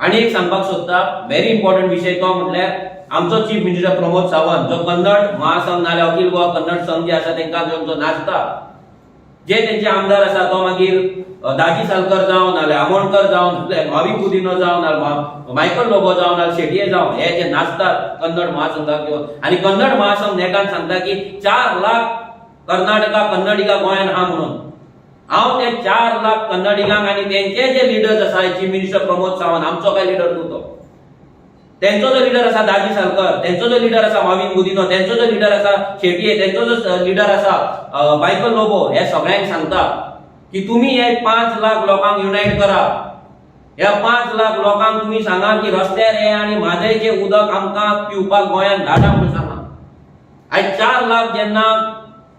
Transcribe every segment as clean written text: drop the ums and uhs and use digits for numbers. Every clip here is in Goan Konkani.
आनी एक सांगपाक सोदता, व्हेरी इम्पॉर्टंट विशय, तो म्हटल्यार आमचो चीफ मिनिस्टर प्रमोद सावंत जो कन्नड महासंघ नाल्यार अखिल गोवा कन्नड संघ जे आसा तांकां घेवन जो नाचता, जे तेंचे आमदार आसा, तो मागीर दाजी सालकर जावं, नाल्यार आमोणकर जावं, नाल्यार माविन गुदिनो जावं, नाल्यार मायकल लोबो जावं, नाल्यार शेटये जावं, हे जे नाचतात कन्नड महासंघाक घेवन आनी कन्नड महासंघ नेटान सांगता की 4 लाख कर्नाटका कन्नडिगा गोंयान आहा म्हणून, हांव ते 4 लाख कन्नडिगांक आनी तेंचे जे लिडर्स आसा, चीफ मिनिस्टर प्रमोद सावंत आमचो काय लिडर न्हू तो, तेंचो जो लिडर आसा दाजी सालकर, तेंचो जो लिडर आसा माविन गुदिनो, तेंचो जो लिडर आसा शेटये, तेंचो जो लिडर आसा मायकल लोबो, हे सगळ्यांक सांगता की तुमी हे 5 लाख लोकांक युनायट करा. ह्या 5 लाख लोकांक तुमी सांगा की रस्त्यार हे आनी म्हादयचें उदक आमकां पिवपाक गोंयांत धाडा म्हणून सांगा. आयज 4 लाख जेन्ना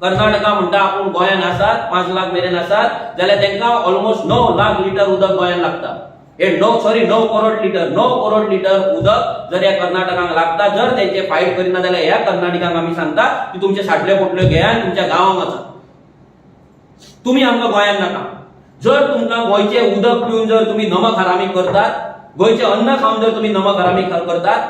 कर्नाटका म्हणटा आपूण गोंयांत आसात, 5 लाख मेरेन आसात, जाल्यार तांकां ऑलमोस्ट 9 लाख लिटर उदक गोंयांत लागता. हे णव, sorry, 9 crore litre, 9 crore litre उदक जर ह्या कर्नाटकांक लागता, जर तेंचे फायट करिना जाल्यार ह्या कर्नाटकांक आमी सांगता की तुमचे साटले पोटल्यो घेया आनी तुमच्या गांवांक वचा. तुमी आमकां गोंयांत नाका. जर तुमकां गोंयचें उदक पिवन जर तुमी नमक हरामी करतात, गोंयचें अन्न खावन जर तुमी नमक हरामी करतात,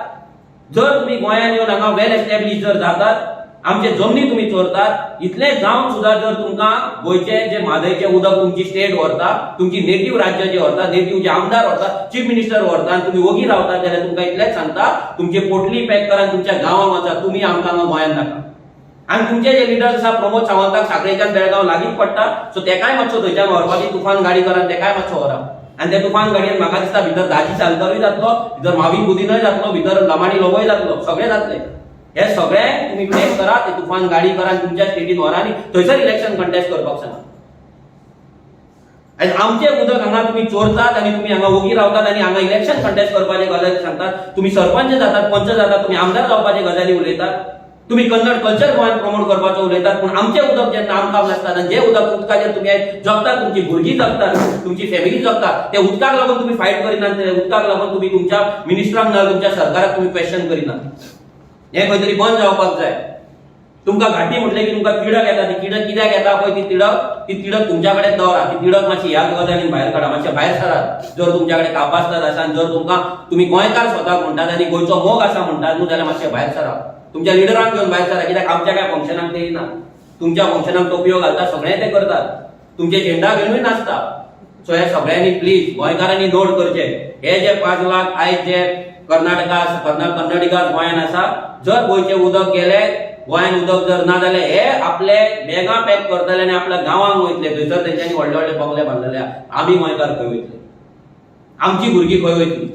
जर तुमी गोंयांत येवन हांगा वेल एस्टॅब्लिश जर जातात, आमचे जमनी तुमी चोरतात, इतलें जावन सुद्दां जर तुमकां गोंयचे जे म्हादयचें उदक तुमची स्टेट व्हरता, तुमची नेटीव राज्य जे व्हरता, नेटीव जे आमदार व्हरता, चीफ मिनिस्टर व्हरता आनी तुमी वोगी रावतात, जाल्यार तुमकां इतलेंच सांगता, तुमची पोटली पॅक करा आनी तुमच्या गांवांक वचा. तुमी आमकां हांगा गोंयांत नाका. आनी तुमचे जे लिडर्स आसा, प्रमोद सावंताक साखळेच्यान बेळगांव लागींच पडटा, सो तेकाय मातसो थंयच्यान व्हरपाची तुफान गाडी करा आनी तेकाय मातसो व्हरा. आनी त्या तुफान गाडयेन म्हाका दिसता भितर दाजी सालकरूय जातलो, भितर माविन गुदिनय जातलो, भितर लमाणी लोबोय जातलो, सगळे जातले. हे सगळे तुमी पॅक करा, ते तुफान गाडी करा आनी तुमच्या स्टेटीन व्हरा आनी थंयसर इलेक्शन कंटेस्ट करपाक सांगा. आनी आमचें उदक हांगा तुमी चोरतात आनी तुमी हांगा ओगी रावतात आनी हांगा इलेक्शन कंटेस्ट करपाचे गजाली सांगतात. तुमी सरपंच जातात, पंच जातात, तुमी आमदार जावपाचे गजाली उलयतात, तुमी कन्नड कल्चर गोंयांत प्रमोट करपाचो उलयतात, पूण आमचें उदक जेन्ना आमकां नासतात आनी जे उदक उदकाचेर तुमी आयज जगतात, तुमची भुरगीं जगतात, तुमची फॅमिली जगता, त्या उदकाक लागून तुमी फायट करिनात. त्या उदकाक लागून तुमी तुमच्या मिनिस्टरांक ना तुमच्या सरकाराक तुमी क्वेश्चन करिनात. हें खंय तरी बंद जावपाक जाय. तुमकां घांटी म्हटलें की तुमकां तिडक येता. ती तिडक कित्याक येता पळय, ती तिडक, ती तिडक तुमच्या कडेन दवरा. ती तिडक मातशी ह्या गजालीन भायर काडा, मातशें भायर सरात. जर तुमच्या कडेन कापास्ताद आसा आनी जर तुमकां तुमी गोंयकार स्वताक म्हणटात आनी गोंयचो मोग आसा म्हणटात न्हू, जाल्यार मातशें भायर सरा, तुमच्या लिडरांक घेवन भायर सरा. कित्याक आमच्या काय फंक्शनाक ते येना. तुमच्या फंक्शनाक टोपयो घालता, सगळें ते करतात, तुमचे झेंडा घेवनूय नाचता. सो हे सगळ्यांनी प्लीज गोंयकारांनी नोट करचे, हे जे 5 लाख आयज जे कर्नाटका कन्नडिगा गोंयान आसा, जर गोंयचें उदक गेले, गोंयान उदक जर ना जाल्यार हे आपले बॅगां पॅक करतले आनी आपल्या गांवांक वयतले. थंयसर तेंच्यांनी व्हडले व्हडले बंगले बांदलेले आहा. आमी गोंयकार खंय वयतले? आमची भुरगीं खंय वयतली?